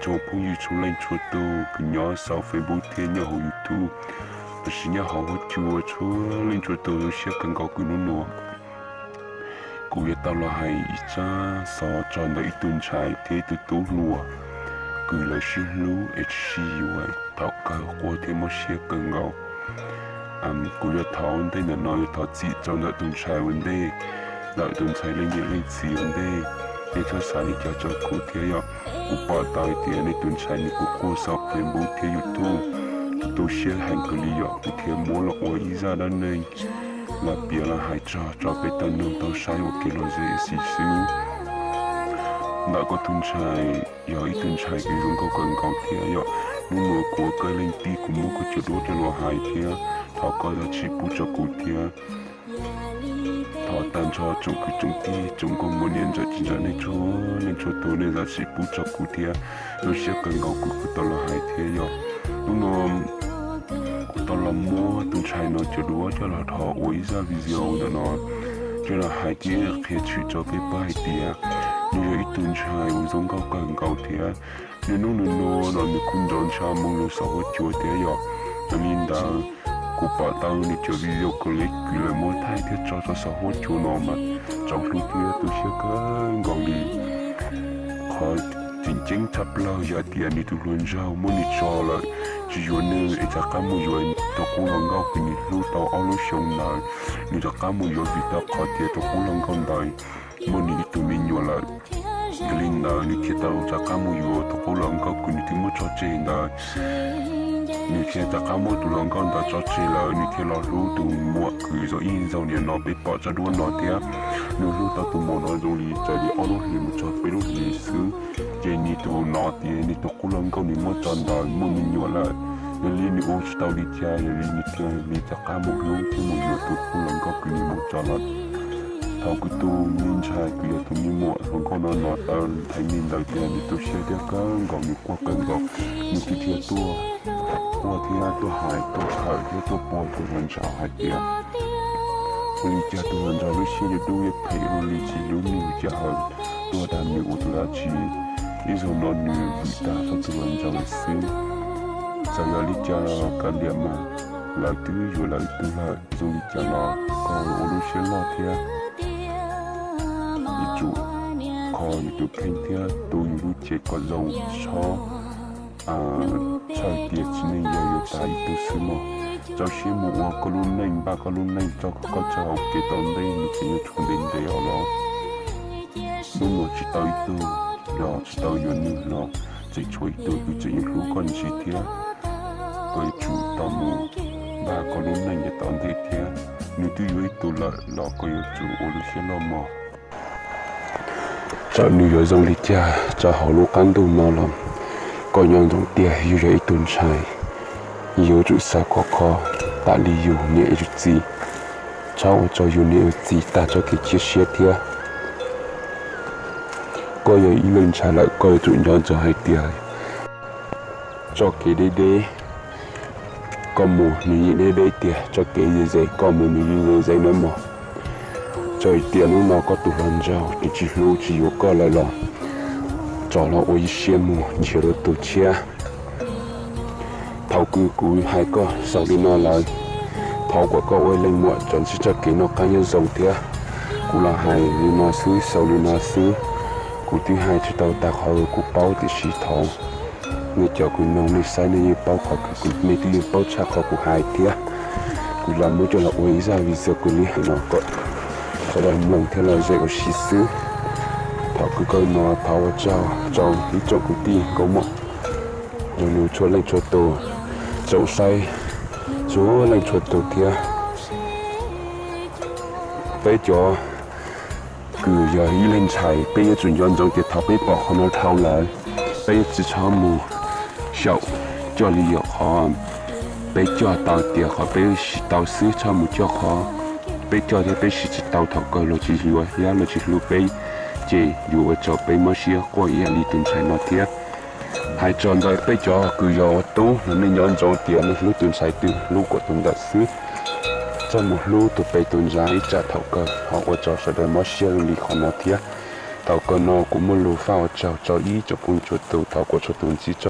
tsoom phooj ywg txhua leej txhua tus kws nyob saum Facebook thiab nyob hauv YouTube, los sis nyob hauv huab cua txhua leej txhua tus, zoo siab kawg nkaus kws hnub no kuv yuav tau los hais ib tsab xov txog ntawm ib tug ntxhais thiab ib tug tub hluas kws lawv sib hlub es tsis sib yuav thaum kawg, quaj thiab mob siab kawg nkaus. Kuv yuav thov ua ntej ntawm no yuav thov txim rau ntawm tus ntxhais ua ntej, ntawm tus ntxhais leej niam leej txiv ua ntej, nej txhob xav li cas rau kuv thiab yom. Kuv pom tau hais tias nej tus ntxhais nws kuj quaj saum Facebook thiab YouTube, kuv tu siab heev kawg li yom, kuv thiaj muab los ua ib zaj dab neeg los piav los hais txog rau peb tau mloog tau saib ua kev lom zem xwb. Ntawm koj tus ntxhais yog ib tug ntxhais kws zoo nkauj kawg nkaus thiab yom. Hnub no kuv ua koj leej tij, kuv muab koj cov duab coj los hais thiab thov koj zam txim pub rau kuv thiab. Thov tag nrho tsoom kwv tsoom tij tsoom nkauj muam niam ntxawm txiv ntxawm nej txhua leej txhua tus nej zam txim pub rau kuv thiab, zoo siab kawg nkaus kuv kuj tau los hais thiab yom. Hnub no kuv tau los muab tus ntxhais no cov duab coj los dhos ua ib zaj video ntawm no coj los hais thiab qhia tshwm rau peb paub hais tias nws yog ib tug ntxhais uas zoo nkauj kawg nkaus thiab. Nws hnub nws no los nws kuj nrov ntsha moo lug saum huab cua thiab yom. Yog li ntawd kuv pom tau nws cov video clip kws lawv muab thaij thiab tso rau saum huab cua no mas txaus hlub thiab tu siab kawg nkaus li. Qhov tseem ceeb tshaj plaws yog tias nws tus hluas nraug muab nws tso lawm, tsis yuav nws es rov qab mus yuav tus qub hluas nkauj kws nws hlub tau ob lub xyoo ntawd. Nws rov qab mus yuav vim rau qhov tias tus qub hluas nkauj ntawd muaj nws ib tug me nyuam lawm. Yog li ntawd nws thiaj tau rov qab mus yuav tus qub hluas nkauj kws nws twb muab tso tseg ntawd. Nws thiaj rov qab muab tus hluas nkauj ntawd tso tseg lawm, nws thiaj los hlub tus muam kws zoo ib zaug nim no peb pom tsob duab no thiab. Nws hlub tau tus muam no zoo li raws li ob lub hlis mus txog peb lub hlis xwb. Ces nws tus no tias nws tus qub hluas nkauj nws muab tso ntawd muaj me nyuam lawm. Yog li nws ua tsis tau li cas, yog li nws thiaj li rov qab mus hlub thiab mus yuav tus qub hluas nkauj kws nws muab tso lawm. Thaum kuv tus me ntxhais kws yog tus me muam hluas nkauj no hnov tau nthe li ntawd tias nws tu siab thiab kawg nkaus, nws quaj kawg nkaus. Nws thiaj tuaj quaj thiab tuaj hais tuaj khawm thiab tuaj pua tus hluas nraug hais tias ua li cas tus hluas nraug lub siab yuav dub yuav phem ua li tsis hlub nws, cas ho tuaj dag nws ua tus dab tsi. Ib zaug no nws vwm tag txog tus hluas nraug lawm xwb. Txawm yog li cas los kav liam mas lawv twb yuav lawv ib tug lawm, zoo li cas los koj ua lub siab loj thiab. Yuav tsum kho yus tus kheej thiab tu yus lub cev kom zoo, txhob txhawj tias txiv neej yog yuav tas ib tug xwb mog. Rau siab mus ua koj lub neej, npaj koj lub neej tso koj tso hauv kev tau ntev, nws tseem yuav tshuav ntev ntev os los. Hnub no tsis tau ib tug los tsis tau yuav nws los tseem tshuav ib tug kws tseem yuav hlub koj ntsis thiab. Koj yuav tsum tau mus npaj koj lub neej yuav tau ntev thiab. Nws twb yuav ib tug lawm los koj yuav tsum ua lub siab loj mog. Txawm nws yuav zoo li cas rau hauv lub qab ntuj no los, koj nyob ntsoov tias yus yog ib tug ntxhais, yuav tsum xav khov kho tam li yus niam yus txiv, txhob ua rau yus niam yus txiv tag txoj kev cia siab thiab. Koj yog ib leeg ntxhais lawm koj yuav tsum nco ntsoov hais tias txoj kev deb deb koj mus nws yeej deb deb tiag, txoj kev ze ze koj mus nws yeej ze ze nawb mog. Txawm tias hnub no koj tus hluas nraug nws tsis hlub tsis yuav koj lawm los, tso los ua ib siab mus nrhiav dua tus tshiab. Thaum kws kuv hais koj xaus li no lawm, thov kom koj ua ib leeg muam txaus ntsib txoj kev noj qab nyob zoo thiab. Kuv los hais li no xwb xaus li no xwb, kuv twb hais tsis tau tag qhov kuv paub, tiam sis thov nej cov kws mloog nej saib nej yeej paub qhov kws kuv, nej twb yeej paub tshaj qhov kuv hais thiab. Kuv los muab coj los ua ib zaj video clip hais no kom sawv daws mloog thiab los zem ua si xwb. Thaum kws koj no thov ua tsaug rau ib tsoom kwv tij nkauj muam nraug nus txhua leej txhua tus, tsoom saib txhua leej txhua tus thiab. Peb cov kws yog ib leeg ntxhais peb yuav tsum nco ntsoov tias thaum peb pom qhov no dhau lawm, peb yuav tsis txhob mus xyaum coj li yog qhov peb coj tau tias qhov peb siv tau xwb, txhob mus coj qhov peb coj thiab peb siv tsis tau thaum kawg los tsis yuav thiab los tsis hlub peb, ces yuav ua rau peb mob siab quaj ib yam li tus ntxhais no thiab. Hais txog ntawm peb cov kws yog ua tub los nej nco ntsoov tias nej hlub tus ntxhais twg hlub kom tus ntawd xwb, txhob mus hlub tus pem tus ntxa ib tsam thaum kawg ho ua rau sawv daws mob siab li qhov no thiab. Thaum kawg no kuv muaj lus faj ua tsaug rau ib tsoom phooj tsoom tus, thov kom txhua tus ntsib